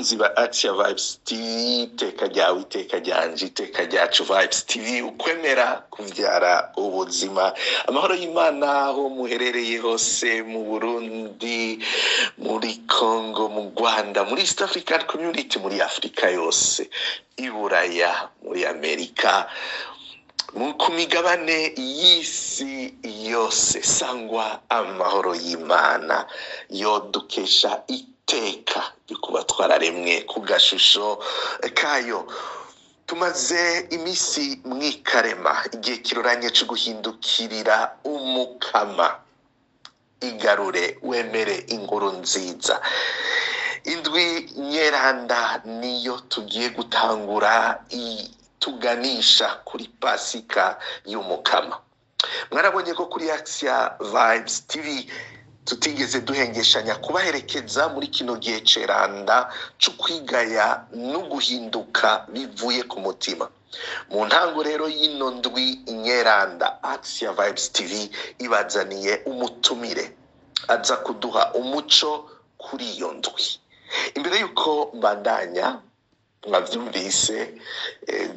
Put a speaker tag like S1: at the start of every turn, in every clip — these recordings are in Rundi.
S1: Bakunzi ba Action Vibes TV, iteka ryawe, iteka ryanje, iteka ryacu Vibes TV, ukwemera kuvyara ubuzima. Amahoro y'Imana aho muherereye hose, mu Burundi, muri Congo, mu Rwanda, muri East African Community, muri Afrika yose, i Buraya, muri Amerika, ku migabane y'isi yose, sangwa amahoro y'Imana yo dukesha iteka ryo kuba twararemwe ku gashusho kayo. Tumaze imisi mwikarema, igihe kiroranye co guhindukirira Umukama. Igarure wemere inkuru nziza. Indwi nyeranda niyo tugiye gutangura tuganisha kuri Pasika y'Umukama. Mwarabonye ko kuri Action Vibes TV tutigeze duhengeshanya kubaherekeza muri kino gihe ceranda co kwigaya no guhinduka bivuye ku mutima. Mu ntango rero y'ino ndwi nyeranda, Action Vibes TV ibazaniye umutumire aza kuduha umuco kuri iyo ndwi. Imbere y'uko mbandanya, mwavyumvise,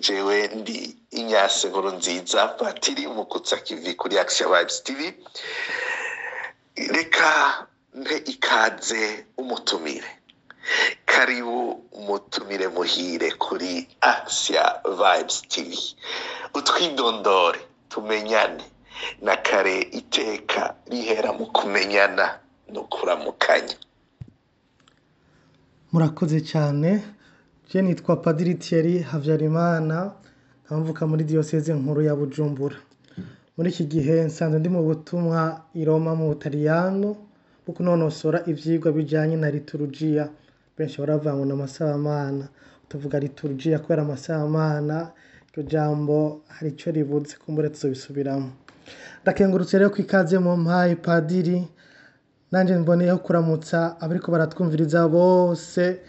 S1: jewe ndi Inyase Nkuru Nziza, patiri Umukutsa Kivi kuri Action Vibes TV. Reka mpe ikaze umutumire. Karibu umutumire muhire kuri Action Vibes TV. Utwidondore tumenyane, na kare iteka rihera mu kumenyana no kuramukanya.
S2: Murakoze cyane. Je nitwa Padiri Thierry Havyarimana, nkaba mvuka muri diyoseze nkuru ya Bujumbura. Muri iki gihe nsanzwe ndi mu butumwa i Roma mu Butaliyano bwo kunonosora ivyigwa bijanye na liturujia. Benshi baravuga ngo ni amasaramana, tuvuga liturujia kubera amasaramana, iryo jambo hari ico ribuze, kumbure tuzobisubiramwo. Ndakengurutse rero ko ikaze mumpaye, Padiri, nanje mboneyeho kuramutsa abariko baratwumviriza bose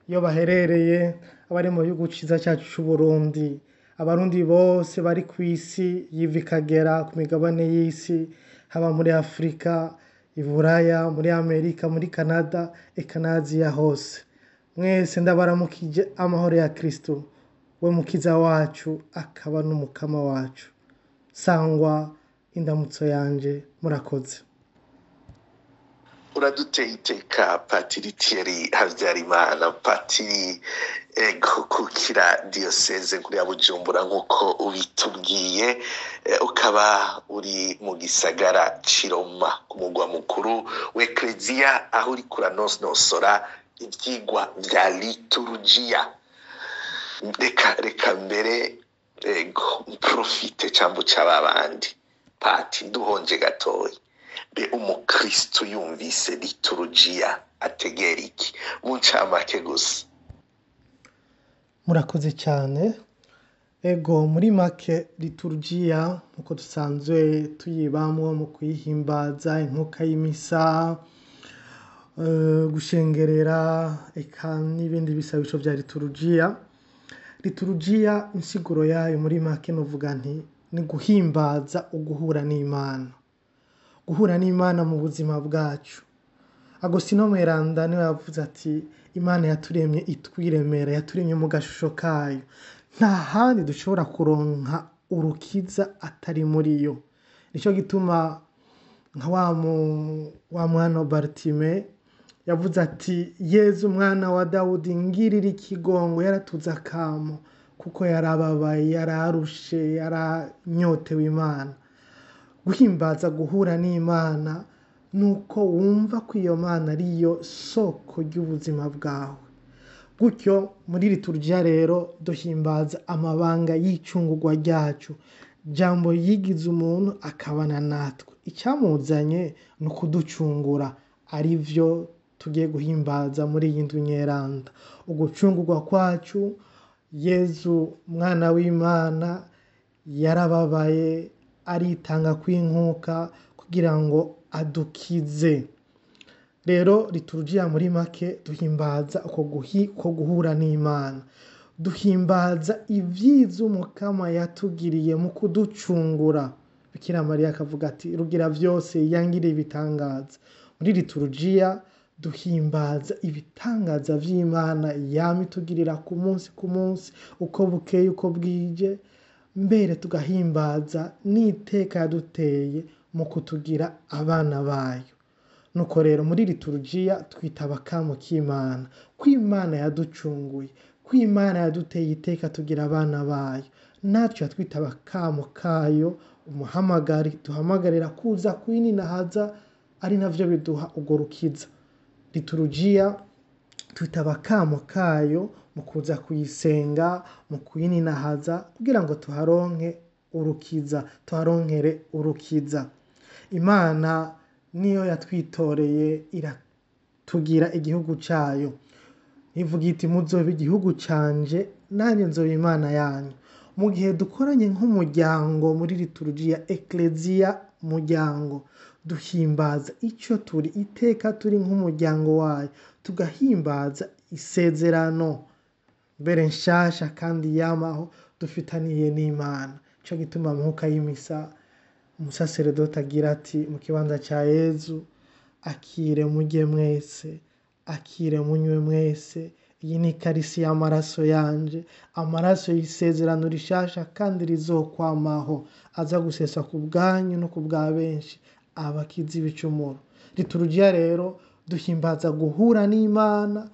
S2: iyo baherereye, abari mu gihugu ciza cyacu c'u Burundi, Abarundi bose bari kw'isi yiva ikagera, ku migabane y'isi, haba muri Afurika, i Buraya, muri Amerika, muri Canada, eka n'Aziya hose. Mwese ndabaramukije amahoro ya Kristo, we mukiza wacu akaba n'umukama wacu. Sangwa indamutso yanje, murakoze.
S1: Uraduteye iteka, Patiri Thierry Havyarimana, patiri ego kukira diyoseze nkuru ya Bujumbura nk'uko ubitubwiye, ukaba uri mu gisagara c'i Roma, ku mugwa mukuru w'Ekleziya, aho uriko uranonosora ivyigwa vya liturujia. Reka mbere ego mprofite cambo c'ababandi, pati duhonje gatoyi. Mbe umukristo yumvise liturujia ategera iki? Mu ncamake gusa.
S2: Murakoze cyane. Ego, muri make liturujia nkuko dusanzwe tuyibamwo mu kuyihimbaza, inkuka y'imisa, gushengerera, eka n'ibindi bisabisho vya liturujia. Liturujia insiguro yayo muri make novuga nti ni guhimbaza uguhura n'Imana. Guhura n'Imana mu buzima bwacu. Agostino Mweranda niwe yavuze ati Imana yaturemye itwiremera, yaturemye mu gashusho kayo. Nta handi dushobora kuronka urukiza atari muri yo. Nico gituma nka wa mwana wa Bartime yavuze ati Yezu mwana wa Dawudi ngirira ikigongo, yaratuze akamo kuko yarababaye, yararushe, yaranyotewe Imana. Guhimbaza guhura n'Imana nuko wumva ko iyo Mana ariyo soko ry'ubuzima bwawe. Gutyo muri liturujia rero duhimbaza amabanga y'icungurwa ryacu. Jambo yigize umuntu akabana natwe. Icyamuzanye ni ukuducungura, arivyo tugiye guhimbaza muri iyi ndwi nyeranda. Ugucungurwa kwacu, Yezu mwana w'Imana yarababaye, aritanga kw'inkuka kugira ngo adukize. Rero liturujia muri make duhimbaza uko guhura n'Imana. Duhimbaza ivyiza Umukama yatugiriye mu kuducungura. Bikira Mariya akavuga ati Rugira vyose yangiriye ibitangaza. Muri liturujia Duhimbaza ibitangaza vy'Imana yama itugirira ku munsi ku munsi, uko bukeye uko bwije, mbere tugahimbaza n'iteka yaduteye mu kutugira abana bayo. Nuko rero muri liturujiya twitaba akamo k'Imana, ko Imana yaducunguye, ko Imana yaduteye iteka tugira abana bayo, natwe twitaba akamo kayo, umuhamagari duhamagarira kuza kwininahaza, ari navyo biduha urwo rukiza. Liturujiya twitaba akamo kayo mu kuza kuyisenga, mu kuyininahaza, kugira ngo tuharonke urukiza, tuharonkere urukiza. Imana niyo yatwitoreye iratugira igihugu cayo. Ivuga iti muzoba igihugu canje, nanjye nzoba Imana yanyu. Mu gihe dukoranye nk'umuryango muri liturujiya ekleziya muryango, duhimbaza ico turi, iteka turi nk'umuryango wayo, tugahimbaza isezerano mbere nshasha kandi yamaho dufitaniye n'Imana. Nico gituma mu nkuka y'imisa umusaseredoti agira ati mu kibanza ca Yezu, akire murye mwese, akire munywe mwese, iyi ni ikarisi y'amaraso yanje, amaraso y'isezerano rishasha kandi rizokwamaho, aza guseswa ku bwanyu no ku bwa benshi, abakiza ibicumuro. Liturujiya rero duhimbaza guhura n'Imana,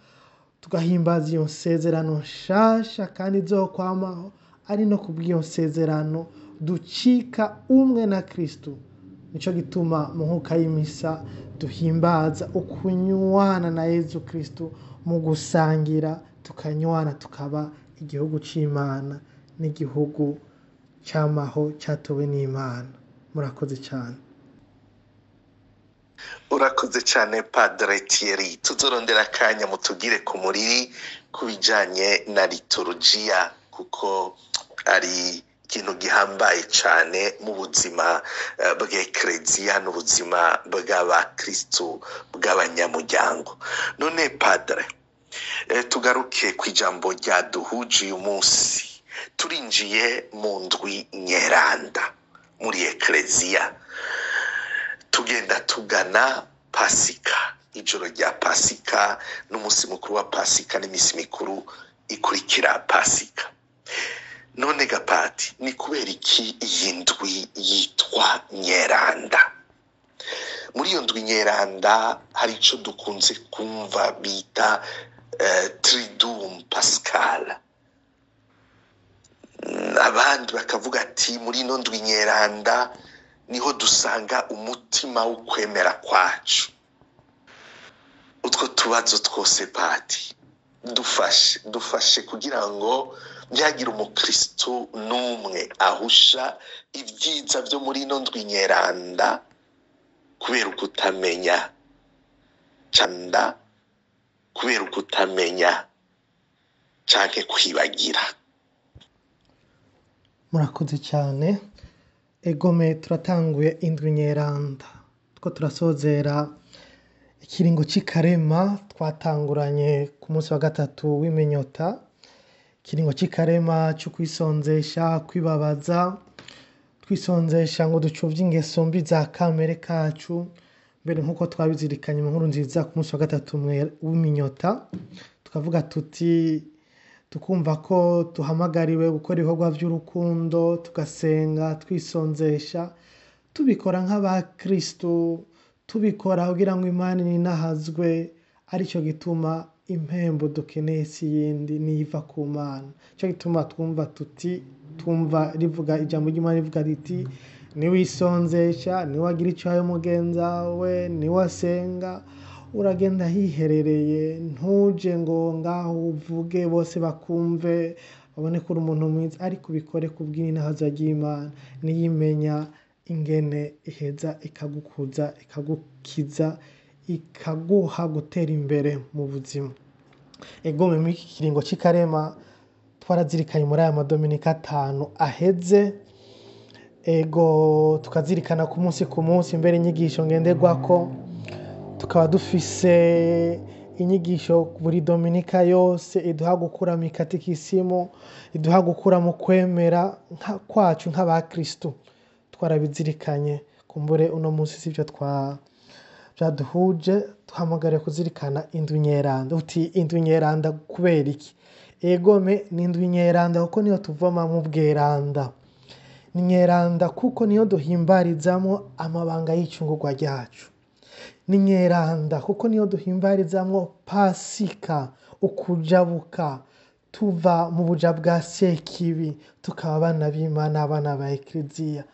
S2: tugahimbaza iyo nsezerano nshasha kandi izokwamaho, ari no kubw'iyo nsezerano ducika umwe na Kristo. Nico gituma mu nkuka y'imisa duhimbaza ukunywana na Yezu Kristo mu gusangira, tukanywana tukaba igihugu c'Imana n'igihugu camaho catowe n'Imana. Murakoze cane.
S1: Urakoze cyane Padre Thierry, tuzorondera akanya mutugire ku muriri ku bijanye na liturujiya, kuko ari ikintu gihambaye cyane mu buzima bw'ekleziya n'ubuzima bw'abakristu bw'abanyamuryango. None Padre, tugaruke ku ijambo ryaduhuje uyu munsi. Turinjiye mu ndwi nyeranda muri ekleziya, tugenda tugana Pasika, ijoro rya Pasika n'umunsi mukuru wa Pasika n'iminsi mikuru ikurikira Pasika. None gapati, ni kubera iki iyi ndwi yitwa nyeranda? Muri iyo ndwi nyeranda hari ico dukunze kumva bita Triduum Pascal. Abandi bakavuga ati muri ino ndwi nyeranda niho dusanga umutima w'ukwemera kwacu. Utwo tubazo twose pati, dufashe kugira ngo ntihagire umukristo n'umwe ahusha ibyiza byo muri ino ndwi nyeranda kubera ukutamenya canda, kubera ukutamenya canke kwibagira.
S2: Murakoze cyane. Egome turatanguye indwi nyeranda, two turasozera ikiringo c'ikarema twatanguranye ku munsi wa gatatu w'iminyota, ikiringo c'ikarema co kwisonzesha, kwibabaza, twisonzesha ngo ducuvye ingeso mbi za kamere kacu, mbere nk'uko twabizirikanye mu nkuru nziza ku munsi wa gatatu w'iminyota, tukavuga tuti tukumva ko duhamagariwe gukora ibikorwa vy'urukundo, tugasenga, twisonzesha, tubikora nk'abakristo, tubikora kugira ngo Imana ininahazwe, arico gituma impembo dukeneye si yindi niva ku Mana. Nico gituma twumva tuti, twumva rivuga ijambo ry'Imana rivuga riti niwisonzesha, niwagira ico uhaye mugenzawe, niwasenga, uragenda hiherereye, ntuje ngo ngaho uvuge bose bakumve babone ko uri umuntu mwiza, ariko ubikore kubw'ininahaza ry'Imana, niyimenya ingene iheza ikagukuza, ikagukiza, ikaguha gutera imbere mu buzima. Egome muri iki kiringo c'ikarema twarazirikanye muri aya madominika 5 aheze, ego tukazirikana ku munsi ku munsi mbere inyigisho ngenderwako, tukaba dufise inyigisho buri dominika yose iduha gukura mu ikatikisimu, iduha gukura mu kwemera kwacu nk'abakristo. Twarabizirikanye, kumbure uno munsi sivyo Vyaduhuje duhamagariwe kuzirikana indwi nyeranda. Uti indwi nyeranda kubera iki? Egome ni indwi nyeranda kuko niyo tuvomamwo ubweranda. Ni nyeranda kuko niyo duhimbarizamwo amabanga y'icungurwa ryacu. Ni nyeranda kuko niyo duhimbarizamwo Pasika, ukujabuka tuva mu buja bwa Sekibi tukaba abana b'Imana, abana ba Ekleziya.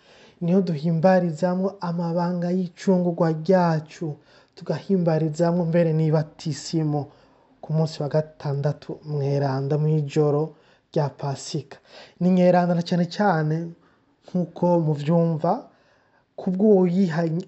S2: Niyo duhimbarizamwo amabanga y'icungurwa ryacu, tugahimbarizamwo mbere n'ibatisimo ku munsi wa gatandatu mweranda mw'ijoro rya Pasika. Ni nyeranda na cane cane nk'uko muvyumva, kubwo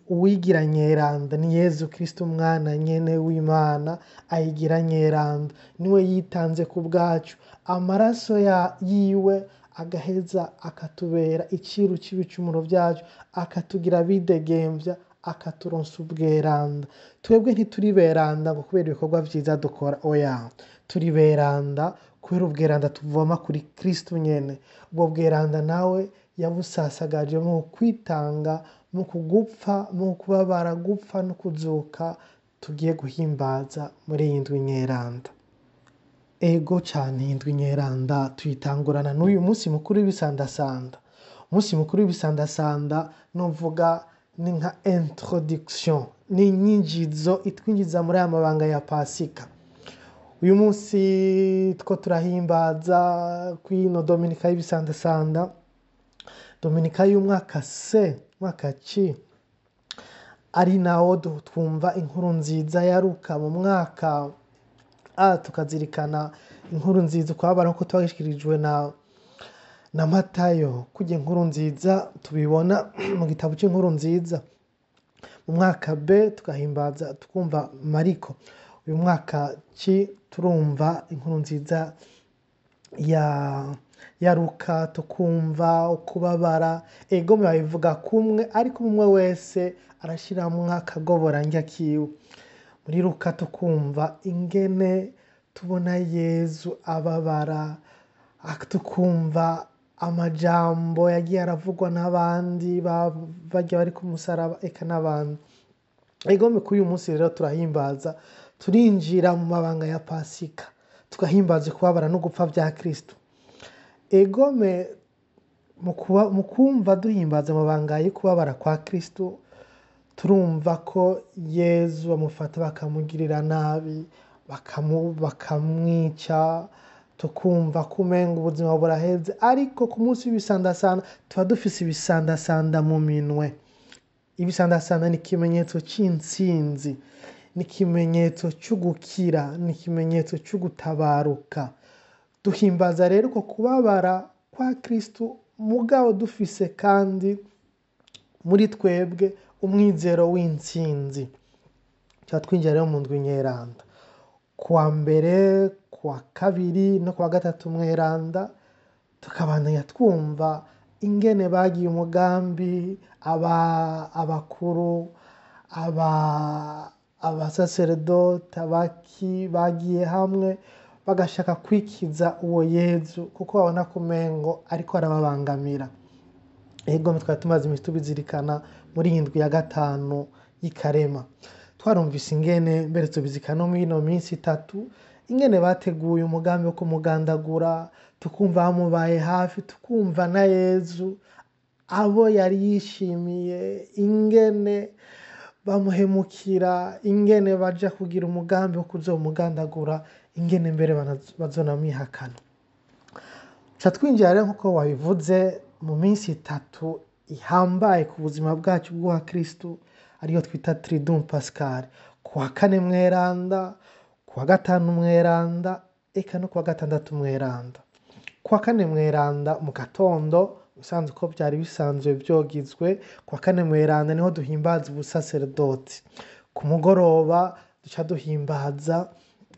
S2: uwigira nyeranda ni Yezu Kristo umwana nyene w'Imana ayigira nyeranda, niwe yitanze ku bwacu, amaraso yiwe agaheza akatubera iciru c'ibicumuro vyacu, akatugira abidegemvya, akaturonsa ubweranda. Twebwe ntituri beranda ngo kubera ibikorwa vyiza dukora, oya, turi beranda kubera ubweranda tuvoma kuri Kristo nyene. Ubwo bweranda nawe yabusasagaje mu kwitanga, mu kugupfa, mu kubabara, gupfa no kuzuka tugiye guhimbaza muri iyi ndwi nyeranda. Ego cane, iyi ndwi nyeranda tuyitangurana n'uyu munsi mukuru w'ibisandasanda. Umunsi mukuru w'ibisandasanda novuga ni nka introduction, ni inyinjizo itwinjiza muri aya mabanga ya Pasika. Uyu munsi two turahimbaza kw'ino Dominika y'ibisandasanda, Dominika y'umwaka C, umwaka C, ari nawo twumva inkuru nziza ya Luka mu mwaka A, tukazirikana inkuru nziza ukababara nkuko twashikirijwe na Matayo. Kurya inkuru nziza tubibona mu gitabo cy'inkuru nziza. Mu mwaka B tugahimbaza twumva Mariko. Uyu mwaka C turumva inkuru nziza ya Luka, tukumva ukubabara. Ego babivuga kumwe, ariko umwe wese arashiramwo akagoboranja kiwe. Muri Luka tukumva ingene tubona Yezu ababara, tukumva amajambo yagiye aravugwa n'abandi barya bari ku musaraba, eka n'abandi. Ego kuri uyu munsi rero turahimbaza, turinjira mu mabanga ya Pasika, tugahimbaza kubabara no gupfa vya Kristo. Egome mu kumva duhimbaza amabanga yo kubabara kwa Kristo, turumva ko Yezu bamufata bakamugirira nabi, bakamwica, tukumva ko umenga ubuzima buraheze. Ariko ku munsi w'ibisandasanda tuba dufise ibisandasanda mu minwe. Ibisandasanda ni ikimenyetso c'intsinzi, ni ikimenyetso c'ugukira, ni ikimenyetso c'ugutabaruka. Duhimbaza rero uko kubabara kwa Kristo, mugabo dufise kandi muri twebwe umwizero w'intsinzi. Tuba twinjira rero mu ndwi nyeranda. Kuwa mbere, kuwa kabiri no kuwa gatatu mweranda, tukabandanya twumva ingene bagiye umugambi abakuru, abasaseredoti, abaki bagiye hamwe bagashaka kwikiza uwo Yezu kuko babona ko umengo ariko arababangamira. Ego twari tumaze imisi tubizirikana muri iyi ndwi ya gatanu y'ikarema. Twarumvise ingene mbere tubizirikana no muri ino minsi itatu, ingene bateguye umugambi wo kumugandagura, tukumva bamubaye hafi, tukumva na Yezu abo yari yishimiye, ingene bamuhemukira, ingene baja kugira umugambi wo kuzomugandagura, ingene mbere bazonamwihakana. Ca twinjira rero nkuko wabivuze mu minsi itatu ihambaye ku buzima bwacu bw'uwa Kristo, ariyo twita Triduum Pascal. Kuwa kane mweranda, kuwa gatanu mweranda, eka no kuwa gatandatu mweranda. Kuwa kane mweranda mu gatondo, usanzwe uko byari bisanzwe vyogizwe, kuwa kane mweranda niho duhimbaza ubusaserdoti. Ku mugoroba duca duhimbaza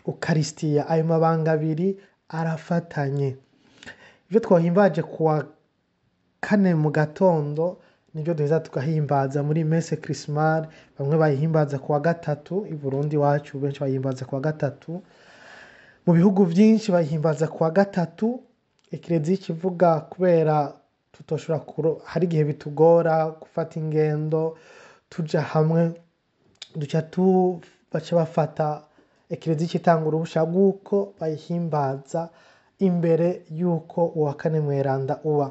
S2: Ukaristiya. Ayo mabanga abiri arafatanye. Ivyo twahimbaje kuwa kane mu gatondo nibyo duheza tugahimbaza muri messe Chrismale. Bamwe bayihimbaza kuwa gatatu, i Burundi iwacu benshi bayihimbaza kuwa gatatu, mu bihugu vyinshi bayihimbaza kuwa gatatu. Ekereziya ikivuga kubera tutoshobora hari igihe bitugora gufata ingendo tuja hamwe Duca tu baca bafata Ekereziya itanga uruhusha rw'uko bayihimbaza imbere y'uko uwa kane mweranda uba.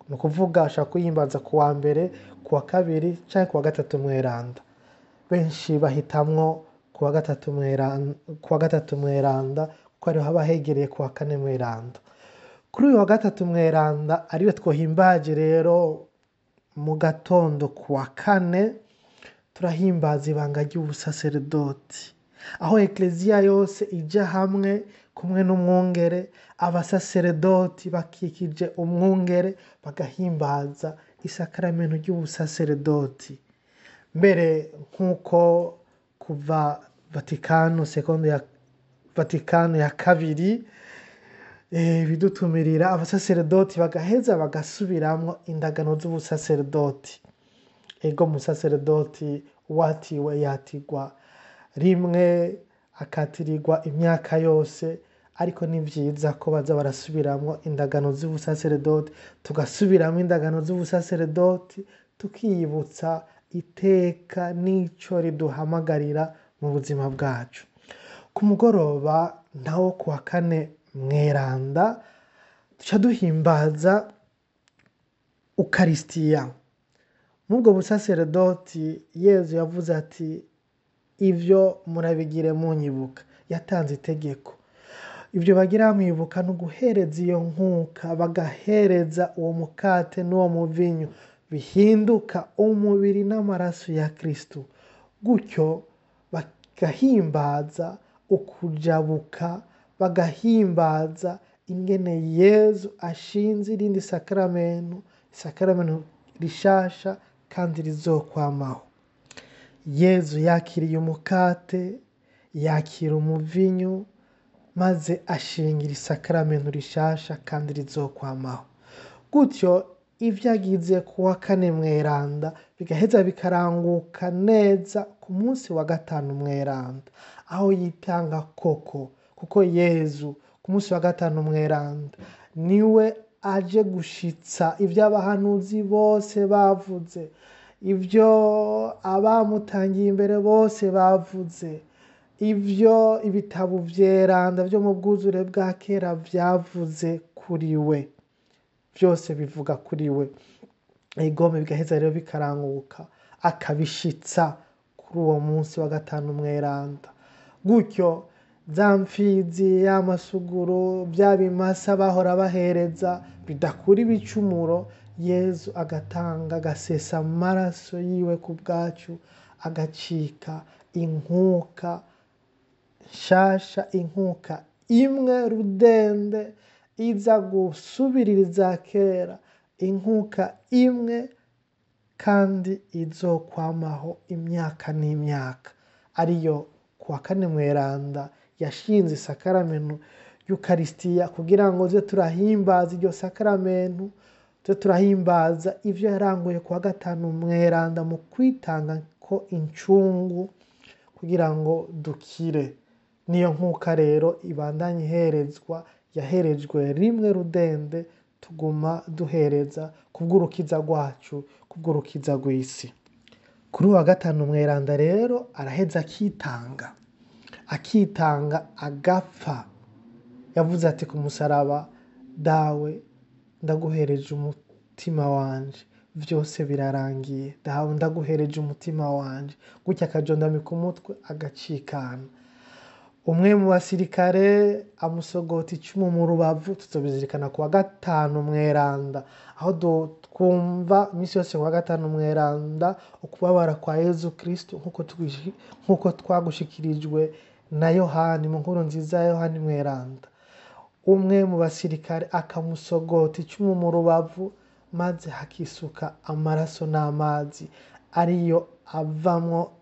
S2: Ni ukuvuga bashobora kuyihimbaza ku wa mbere, ku wa kabiri canke ku wa gatatu mweranda. Benshi bahitamwo ku wa gatatu mweranda, ku wa gatatu mweranda kuko ariho haba hegereye ku wa kane mweranda. Kuri uyu wa gatatu mweranda ariwe twohimbaje rero mu gatondo ku wa kane, turahimbaza ibanga ry'ubusaseredoti, aho Ekleziya yose ija hamwe kumwe n'umwungere, abasaseredoti bakikije umwungere bagahimbaza isakaramento ry'ubusaseredoti. Mbere nk'uko kuva Vatikano sekondo ya Vatikano ya kabiri bidutumirira abasaseredoti bagaheza bagasubiramwo indagano z'ubusaseredoti. Ego, umusaseredoti watiwe yatigwa rimwe akatirirwa imyaka yose, ariko ni vyiza ko baza barasubiramwo indagano z'ubusaseredoti, tugasubiramwo indagano z'ubusaseredoti, tukiyibutsa iteka n'ico riduhamagarira mu buzima bwacu. Ku mugoroba nawo ku wa kane mweranda duca duhimbaza Ukarisitiya. Muri ubwo busaseredoti Yezu yavuze ati ivyo murabigire munyibuka, yatanze itegeko. Ivyo bagira bamwibuka ni uguhereza iyo nkuka, bagahereza uwo mukate n'uwo muvinyu bihinduka umubiri n'amaraso ya Kristo. Gutyo bagahimbaza ukujabuka, bagahimbaza ingene Yezu ashinze irindi sakaramento, isakaramento rishasha kandi rizokwamaho. Yezu yakiriye umukate, yakira umuvinyu, maze ashingira isakaramento rishasha kandi rizokwamaho. Gutyo ivyo agize ku wa kane mweranda bigaheza bikaranguka neza ku munsi wa gatanu mweranda, aho yitanga koko, kuko Yezu ku munsi wa gatanu mweranda niwe aje gushitsa ivyo abahanuzi bose bavuze, ivyo abamutangiye imbere bose bavuze, ivyo ibitabo vyeranda vyo mu bwuzure bwa kera vyavuze kuri we, vyose bivuga kuri we. Igome bigaheza rero bikaranguka akabishitsa kuri uwo munsi wa gatanu mweranda. Gutyo za mfizi, ya masuguro, bya bimasa bahora bahereza bidakura ibicumuro, Yezu agatanga agasesa amaraso yiwe ku bwacu, agacika inkuka nshasha, inkuka imwe rudende iza gusubirira kera, inkuka imwe kandi izokwamaho imyaka n'imyaka, ariyo ku wa kane mweranda yashinze isakaramento y'Ukarisitiya kugira ngo tuze turahimbaza iryo sakaramento, tuze turahimbaza ivyo yaranguye ku wa gatanu mweranda mu kwitanga ko incungu kugira ngo dukire. Niyo nkuka rero ibandanya iherezwa, yaherejwe rimwe rudende, tuguma duhereza kubw'urukiza rwacu, kubw'urukiza rw'isi. Kuri uwa gatanu mweranda rero araheza akitanga, akitanga agapfa. Yavuze ati ku musaraba, Dawe ndaguhereje umutima wanje, vyose birarangiye, Dawe ndaguhereje umutima wanje. Gutya akajondamika umutwe agacikana. Umwe mu basirikare amusogota icumu mu rubavu, tuzobizirikana ku wa gatanu mweranda, aho twumva iminsi yose ku wa gatanu mweranda ukubabara kwa Yezu Kristo nk'uko twagushikirijwe na Yohani mu nkuru nziza ya Yohani mweranda. Umwe mu basirikare akamusogota icumu mu rubavu, maze hakisuka amaraso n'amazi, ariyo avamwo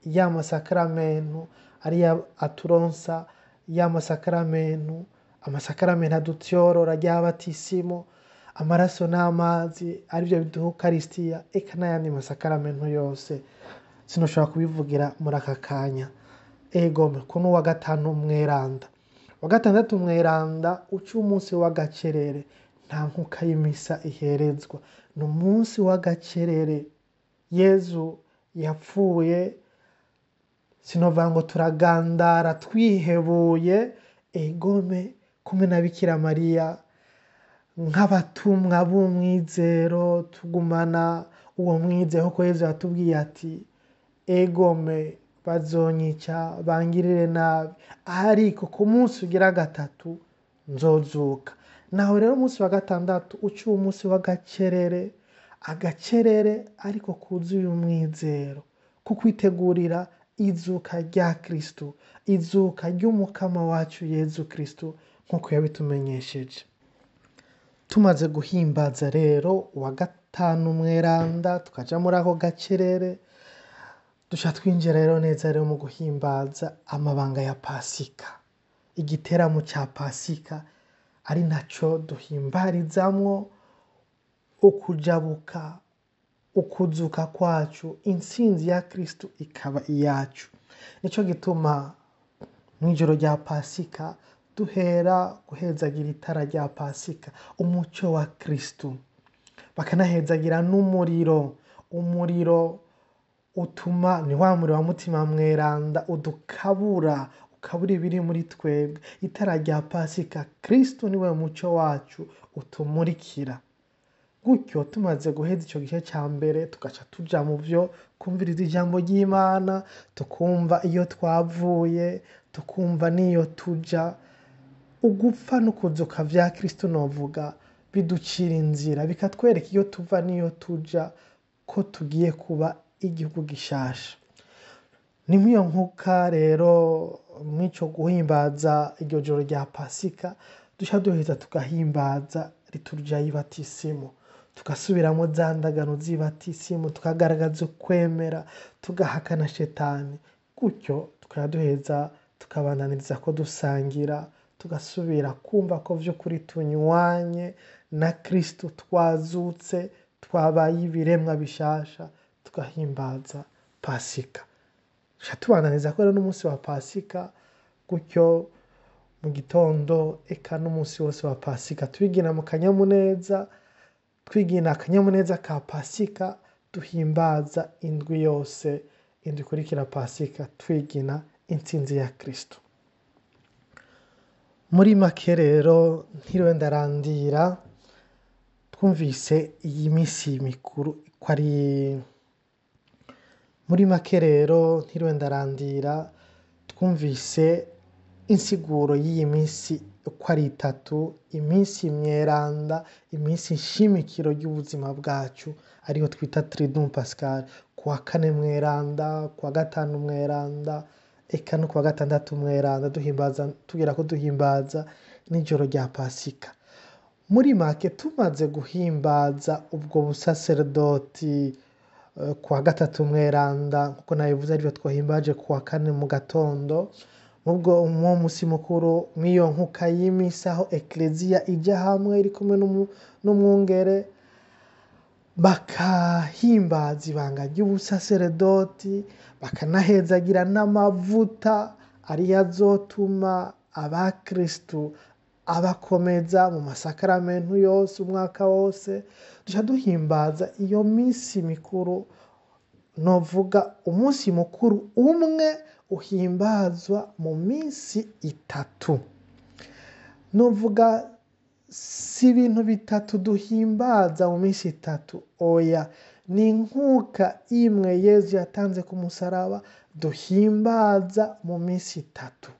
S2: ya masakaramento, ariyo aturonsa ya masakaramento, amasakaramento adutyorora rya batisimo, amaraso n'amazi arivyo biduha Ukarisitiya, eka n'ayandi masakaramento yose sinoshobora kubivugira muri aka kanya. Egome kuno wa gatanu mweranda. Wa gatandatu mweranda uca umunsi w'agacerere, nta nkuka y'imisa iherezwa, ni umunsi w'agacerere. Yezu yapfuye Sinovuga ngo turagandara twihebuye, egome kumwe na Bikira Mariya nk'abatumwa b'umwizero, tugumana uwo mwizero kuko Yezu yatubwiye ati egome bazonyica bangirire nabi, ariko ku munsi ugira gatatu nzozuka. Naho rero umunsi wa gatandatu uca umunsi w'agacerere, agacerere ariko kuzuye umwizero, kukwitegurira izuka rya Kristo, izuka ry'umukama wacu Yezu Kristo nk'uko yabitumenyesheje. Tumaze guhimbaza rero uwa gatanu mweranda, tukaja muri ako gacerere, duca twinjira rero neza rero mu guhimbaza amabanga ya Pasika, igiteramo ca Pasika ari naco duhimbarizamwo ukujabuka, ukuzuka kwacu, intsinzi ya Kristo ikaba iyacu. Nico gituma mw'ijoro rya Pasika duhera guhezagira itara rya Pasika, umuco wa Kristo, bakanahezagira n'umuriro, umuriro utuma ni wa muriro wa mutima mweranda udukabura, ukabura ibiri muri twebwe. Itara rya Pasika, Kristo niwe muco wacu utumurikira. Gutyo tumaze guheza ico gice ca mbere, tugaca tuja mu vyo kumviriza ijambo ry'Imana, tukumva iyo twavuye, tukumva n'iyo tuja. Ugupfa n'ukuzuka vya Kristo novuga biducira inzira, bikatwereka iyo tuva n'iyo tuja, ko tugiye kuba igihugu gishasha. Ni mw'iyo nkuka rero, mw'ico guhimbaza iryo joro rya Pasika, duca duheza tugahimbaza liturujia y'ibatisimu, tugasubiramwo za ndagano z'ibatisimu, tukagaragaza ukwemera, tugahakana shetani. Gutyo tukaba duheza tukabandaniriza ko dusangira, tugasubira kumva ko vy'ukuri tunywanye na Kristo, twazutse, twabaye ibiremwa bishasha, tugahimbaza Pasika. Duca tubandaniriza ko rero n'umunsi wa Pasika, gutyo mu gitondo eka n'umunsi wose wa Pasika twigina mu kanyamuneza, twigina akanyamuneza ka Pasika, duhimbaza indwi yose, indwi ikurikira Pasika, twigina intsinzi ya Kristo. Muri make rero ntiriwe ndarandira, twumvise iyi misi mikuru ko ari muri make rero ntiriwe ndarandira, twumvise insiguro y'iyi minsi uko ari itatu, iminsi mweranda, iminsi nshimikiro y'ubuzima bwacu, ariyo twita Triduum Pascal, kuwa kane mweranda, kuwa gatanu mweranda, eka no kuwa gatandatu mweranda, duhimbaza, tugira ko duhimbaza n'ijoro rya Pasika. Muri make tumaze guhimbaza ubwo busaserdoti kuwa gatatu mweranda, nkuko nabivuze arivyo twahimbaje kuwa kane mu gatondo, mubwo uwo musi mukuru mw'iyo nkuka y'imisa aho ekleziya ija hamwe iri kumwe n'umwungere, bakahimbaza ibanga ry'ubusaseredoti, bakanahezagira n'amavuta ariyo azotuma abakristu abakomeza mu masakaramentu yose umwaka wose. Duca duhimbaza iyo misi mikuru, novuga umunsi mukuru umwe uhimbazwa mu minsi itatu. Novuga si ibintu bitatu duhimbaza mu minsi itatu, oya, ni inkuka imwe Yezu yatanze ku musaraba duhimbaza mu minsi itatu.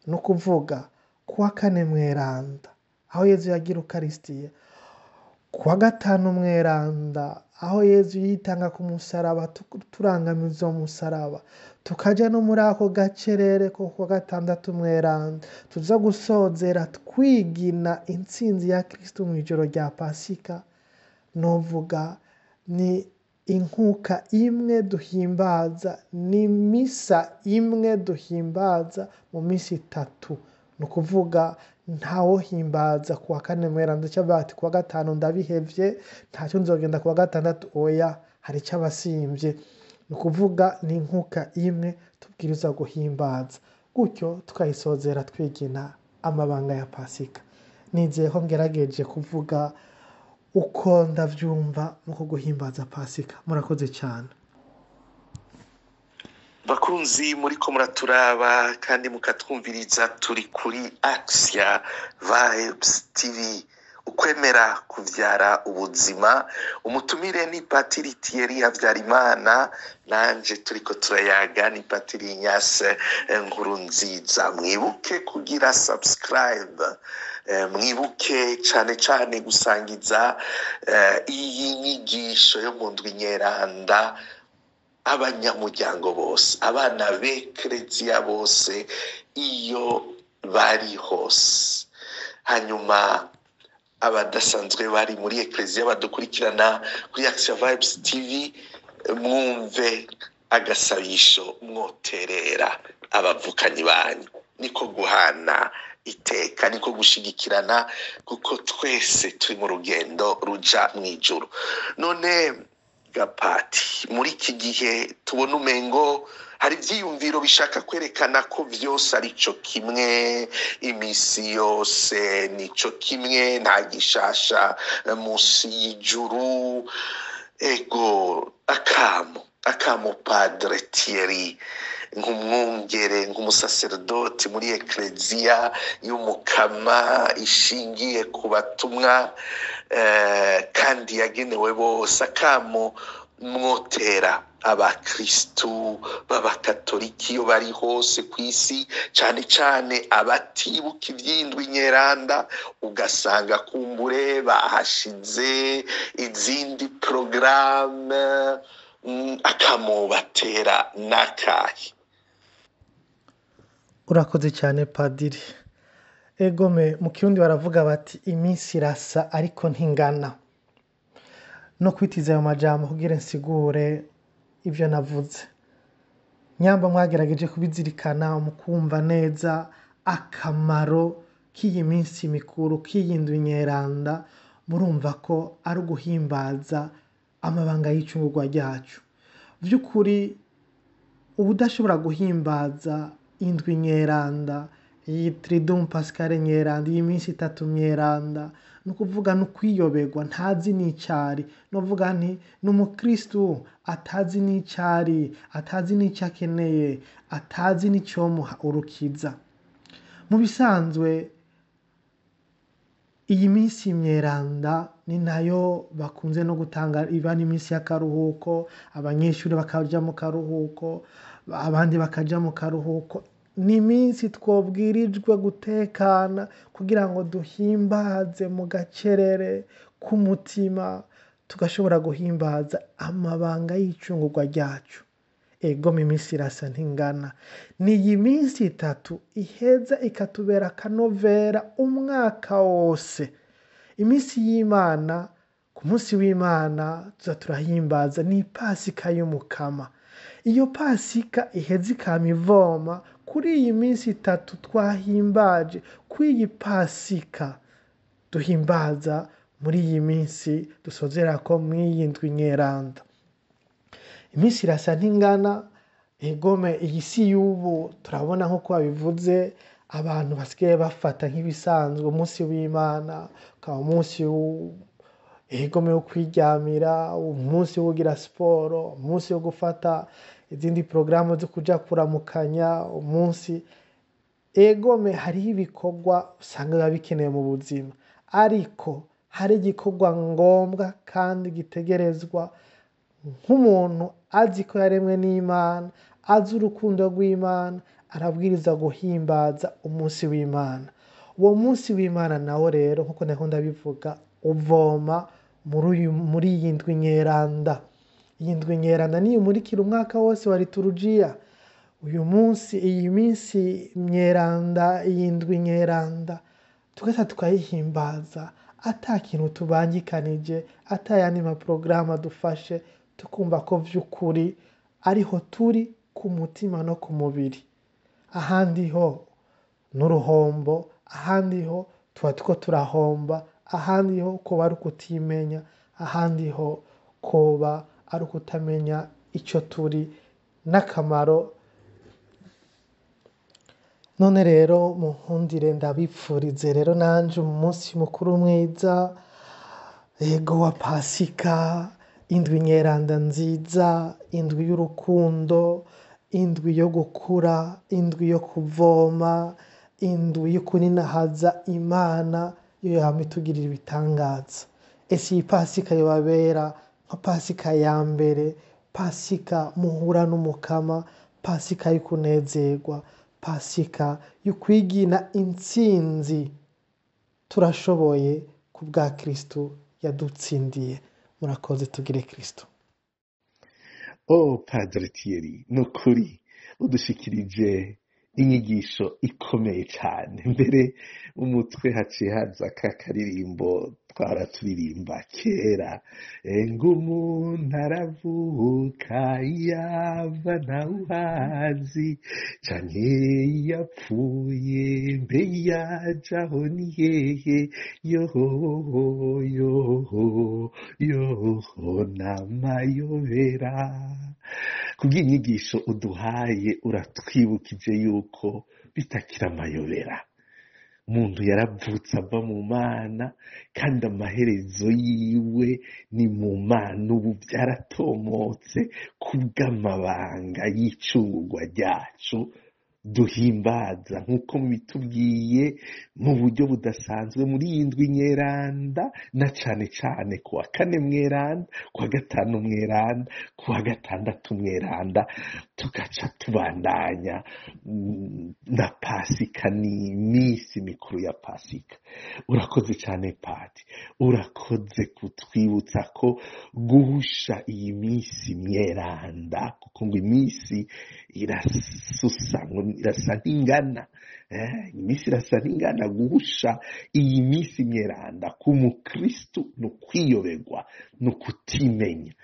S2: Ni ukuvuga kuwa kane mweranda aho Yezu yagira Ukaristiya, kuwa gatanu mweranda aho Yezu yitanga ku musaraba, turangamiza uwo musaraba, tukaja no muri ako gacerere ko kuwa gatandatu mweranda, tuza gusozera twigina intsinzi ya Kristo mw'ijoro rya Pasika. Novuga ni inkuka imwe duhimbaza, ni misa imwe duhimbaza mu minsi itatu. Ni ukuvuga ntawohimbaza kuwa kane mweranda aca ati kuwa gatanu ndabihevye, ntacyo nzogenda kuwa gatandatu, oya, hari ico abasimvye. Ni ukuvuga ni inkuka imwe tubwirizwa guhimbaza, gutyo tukayisozera twigina amabanga ya Pasika. Nizeye ko ngerageje kuvuga uko ndavyumva mu guhimbaza Pasika. Murakoze cane.
S1: Bakunzi muriko muraturaba kandi mukatwumviriza, turi kuri Axia Vibes TV, ukwemera kuvyara ubuzima. Umutumire ni Patiri Thierry Havyarimana, nanje turiko turayaga ni Patiri Ignace Nkurunziza. Mwibuke kugira subscribe, mwibuke cane cane gusangiza iyi nyigisho yo mu ndwi nyeranda abanyamuryango bose, abana b'Ekleziya bose iyo bari hose. Hanyuma abadasanzwe bari muri Ekleziya badukurikirana kuri Axia Vibes TV, mwumve agasabisho mwoterera abavukanyi banyu. Niko guhana iteka, niko gushigikirana, kuko twese turi mu rugendo ruja mw'ijuru. None gapati, muri iki gihe tubona umengo hari ivyiyumviro bishaka kwerekana ko vyose ari co kimwe, imisi yose nico kimwe, nta gishasha musi y'ijuru. Ego, akamo Padre Thierry, nk'umwungere, nk'umusaserdoti muri Ekleziya y'Umukama ishingiye ku batumwa, kandi yagenewe bose, akamo mwotera abakristu b'abakatoliki iyo bari hose kw'isi, cane cane abatibuka ivy'indwi nyeranda, ugasanga kumbure bahashize izindi porogaramu, akamo batera n'akahe?
S2: Urakoze cyane Padiri. Egome, mu Kirundi baravuga bati iminsi irasa ariko ntingana. No kwitiza ayo majambo kugira nsigure ivyo navuze. Nyamba mwagerageje kubizirikana mukumva neza akamaro k'iyi minsi mikuru, k'iyi ndwi nyeranda, murumva ko ari uguhimbaza amabanga y'icungurwa ryacu. Vy'ukuri ubudashobora guhimbaza indwi nyeranda, iyi Triduum Pascale nyeranda, iyi minsi itatu myeranda, ni ukuvuga ni ukwiyoberwa, ntazi n'icari. Novuga nti ni umukristu atazi n'icari, atazi n'ico akeneye, atazi n'icomuha urukiza. Mu bisanzwe iyi minsi myeranda ni nayo bakunze no gutanga, iba n'iminsi y'akaruhuko, abanyeshuri bakaja mu karuhuko, abandi bakaja mu karuhuko. Ni iminsi twobwirijwe gutekana kugira ngo duhimbaze mu gacerere k'umutima, tugashobora guhimbaza amabanga y'icungurwa ryacu. Ego, iminsi irasa ntingana. Ni iyi minsi itatu iheza ikatubera akanovera umwaka wose. Iminsi y'Imana, ku munsi w'Imana tuza turahimbaza, ni Pasika y'Umukama. Iyo Pasika iheza ikama ivoma kuri iyi minsi itatu twahimbaje, kuri iyi Pasika duhimbaza muri iyi minsi dusozerako mw'iyi ndwi nyeranda. Iminsi irasa ntingana. Egome, iyi si y'ubu turabona nk'uko babivuze, abantu basigaye bafata nk'ibisanzwe umunsi w'Imana ukaba umunsi egome wo kwiryamira, umunsi wo kugira siporo, umunsi wo gufata izindi porogaramu zo kuja kuramukanya, umunsi egome hariho ibikorwa usanga biba bikenewe mu buzima, ariko hari igikorwa ngombwa kandi gitegerezwa nk'umuntu azi ko yaremwe n'Imana, azi urukundo rw'Imana, arabwiriza guhimbaza umunsi w'Imana. Uwo munsi w'Imana nawo rero nk'uko nariko ndabivuga, uvoma muri iyi ndwi nyeranda. Iyi ndwi nyeranda niyo imurikira umwaka wose wa liturujia. Uyu munsi, iyi minsi myeranda, iyi ndwi nyeranda, tugahita tukayihimbaza ata kintu tubangikanije, ata yandi maporogaramu adufashe, tukumva ko vy'ukuri ariho turi ku mutima no ku mubiri. Ahandi ho n'uruhombo, ahandi ho tuba turiko turahomba, ahandi ho koba ari ukutimenya, ahandi ho koba ari ukutamenya ico turi n'akamaro. None rero munkundire ndabipfurize rero nanje umunsi mukuru mwiza, ego wa Pasika, indwi nyeranda nziza, indwi y'urukundo, Indwi yo gukura, indwi yo kuvoma, indwi yo kuninahaza Imana yo yama itugirira ibitangaza. Ese iyi Pasika yobabera nka Pasika ya mbere, Pasika muhura n'Umukama, Pasika y'ukunezerwa, Pasika y'ukwigina intsinzi. Turashoboye ku bwa Kristu yadutsindiye. Murakoze, tugire Kristu.
S1: Oh, Padre Thierry, ni ukuri udushikirije inyigisho ikomeye cyane. Mbere mu mutwe haciye haza ka karirimbo twara turirimba kera, ngo umuntu aravuka yava ntawuhazi, canke yapfuye mbe yajaho ni hehe, yoho yoho yoho n'amayobera. Kubw'inyigisho uduhaye uratwibukije yuko bitakira amayobera. Umuntu yaravutse ava mu Mana, kandi amaherezo yiwe ni mu Mana. Ubu byaratomotse kubw'amabanga y'icungurwa ryacu duhimbaza nk'uko mubitubwiye mu buryo budasanzwe muri iyi ndwi nyeranda, na cane cane ku wa kane mweranda, ku wa gatanu mweranda, ku wa gatandatu mweranda, tugaca tubandanya na Pasika, ni iminsi mikuru ya Pasika. Urakoze cane Padi, urakoze kutwibutsa ko guhusha iyi minsi mweranda, kuko ngo iminsi irasusa, ngo irasa nk'ingana, iminsi irasa nk'ingana. Guhusha iyi minsi mweranda ku mukristu ni ukwiyoberwa, ni ukutimenya.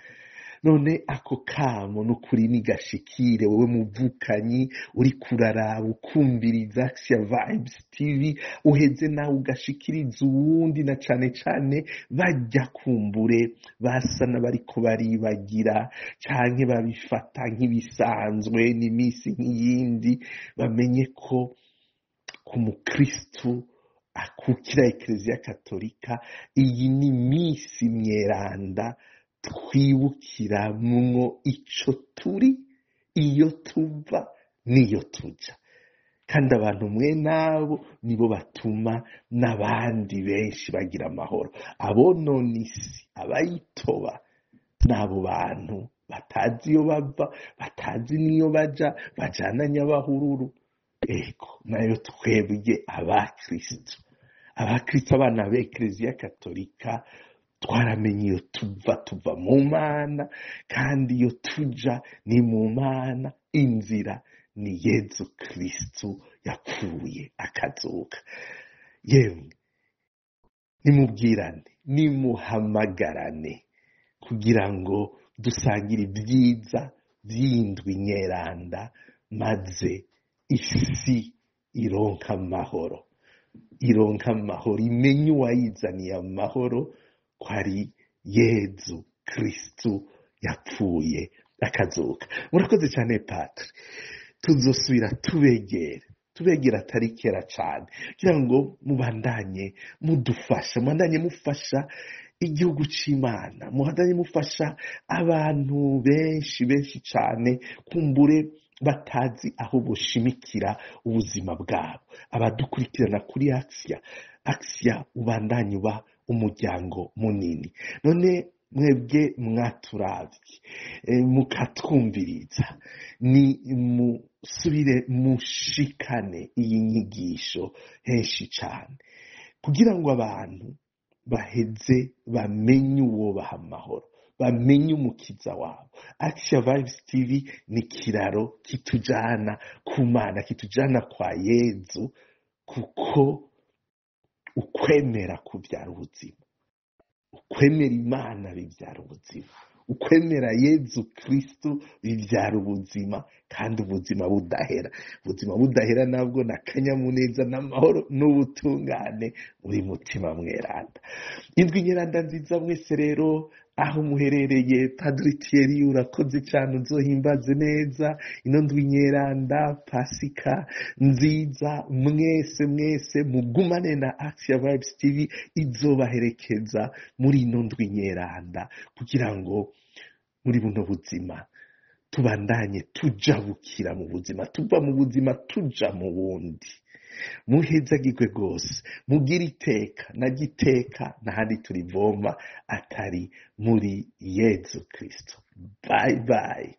S1: None ako kamo n'ukuri nigashikire wowe muvukanyi uri kuraraba ukumviriza Axia Vibes TV, uheze nawe ugashikiriza uwundi, na cane cane bajya kumbure basa n'abariko baribagira canke babifata nk'ibisanzwe n'imisi nk'iyindi, bamenye ko ku mukristu akukira Eklezia Katolika iyi ni misi mweranda twibukiramwo ico turi, iyo tuva n'iyo tuja. Kandi abantu mwe nabo nibo batuma n'abandi benshi bagira amahoro. Abonona isi, abayitoba, n'abo bantu batazi iyo bava, batazi n'iyo baja, bajana nyabahururu. Ego, nayo twebwe abakristo, abakristo abana b'Eklezia Katolika, twaramenye iyo tuva, tuva mu Mana, kandi iyo tuja ni mu Mana. Inzira ni Yezu Kristu yapfuye akazuka. Yemwe nimubwirane, nimuhamagarane kugira ngo dusangire ibyiza by'indwi nyeranda, maze isi ironka amahoro, ironka amahoro, imenye uwayizaniye amahoro ko ari Yezu Kristu yapfuye akazuka. Murakoze cyane Padre, tuzosubira tubegere, tubegera atari kera cyane, kugira ngo mubandanye mudufasha, mubandanye mufasha igihugu c'Imana, mubandanye mufasha abantu benshi benshi cyane kumbure batazi aho boshimikira ubuzima bwabo. Abadukurikirana kuri Axia, Axia ubandanye uba umuryango munini. None mwebwe mwaturavye, mukatwumviriza, ni musubire mushikane iyi nyigisho henshi cane, kugira ngo abantu baheze bamenye uwo baha amahoro, bamenye umukiza wabo. Axia Vibes TV ni kiraro kitujana ku Mana, kitujana kwa Yezu, kuko ukwemera kubyara ubuzima, ukwemera Imana bibyara ubuzima, ukwemera Yezu Kristu bibyara ubuzima, kandi ubuzima budahera. Ubuzima budahera nabwo na kanyamuneza n'amahoro n'ubutungane muri mutima mweranda. Indwi nyeranda nziza mwese rero aho muherereye. Padre Thierry, urakoze cyane, uzohimbaze neza ino ndwi nyeranda, Pasika nziza mwese mwese. Mugumane na Axia Vibes TV izobaherekeza muri ino ndwi nyeranda, kugira ngo muri buno buzima Tubandanye tujabukira mu buzima, tuva mu buzima tuja mu bundi. Muhezagirwe rwose, mugire iteka na giteka n'ahandi turivoma atari muri Yezu Kristo. Bye bye.